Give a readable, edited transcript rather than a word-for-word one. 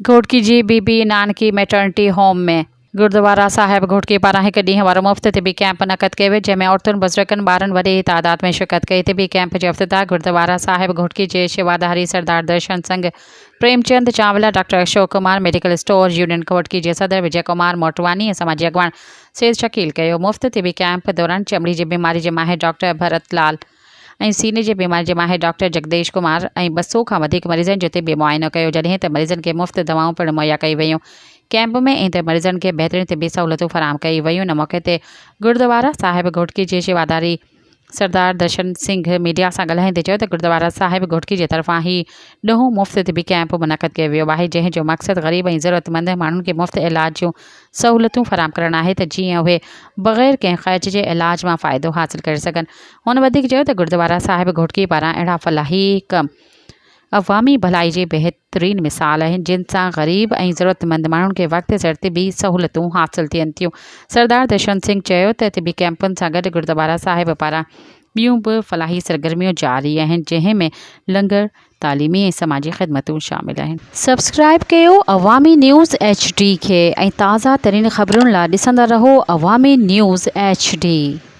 گهوٽڪي جي بي بي Nanki maternity home ۾ گردوارا صاحب گهوٽڪي پاران هڪ ڏينهن وارو مفت طبي ڪئمپ منعقد ڪيو ويو، جنهن ۾ عورتن، بزرگن، ٻارن وڏي تعداد ۾ شرڪت ڪئي. طبي ڪئمپ جو افتتاح گردوارا صاحب گهوٽڪي جي شيواداري Sardar Darshan Singh, Premchand Chawla, doctor Ashok Kumar, medical store union Ghotki جي صدر وجي ڪمار موٽواني ۽ سماجي اڳواڻ سيد شڪيل ڪيو. مفت طبي ڪئمپ دوران چمڙي جي بيماري جي ماهر ڊاڪٽر ڀرت لال، ۽ سيني جي بيماري جي ماهر ڊاڪٽر جگديش ڪمار ۽ 200 کان وڌيڪ مريضن جو طبي معائنو ڪيو جڏهن ته مريضن کي مفت دوائون پڻ مهيا ڪيون ويون ڪئمپ ۾ ايندڙ مريضن کي بهترين طبي سهولتون فراهم ڪيون ويون ان موقعي تي گردوارا صاحب گهوٽڪي جي شيواداري سردار درشن سنگهه ميڊيا سان ڳالهائيندي چيو ته گردوارا صاحب گهوٽڪي جي طرفان هي ڏهون مفت طبي ڪئمپ منعقد ڪيو ويو آهي جنهن جو مقصد غريب ۽ ضرورتمند ماڻهن کي مفت علاج جون سهولتون فراهم ڪرڻ آهي ته جيئن اهي بغير ڪنهن خرچ جي علاج مان فائدو حاصل ڪري سگهن. هن وڌيڪ چيو ته گردوارا صاحب گهوٽڪي پاران اهڙا فلاحي ڪم عوامي ڀلائي جي بهترين مثال آهن جن سان غريب ۽ ضرورتمند ماڻهن کي وقت سر طبي سهولتون حاصل ٿين ٿيون. سردار درشن سنگهه چيو ته طبي ڪئمپن سان گڏ گردوارا صاحب پاران ٻيون به فلاحي سرگرميون جاري آهن جنهن ۾ لنگر، تعليمي ۽ سماجي خدمتون شامل آهن. سبسڪرائيب ڪيو عوامي نيوز ايڇ ڊي کي ۽ تازه ترين خبرن لا ڏسندا رهو عوامي نيوز ايڇ ڊي.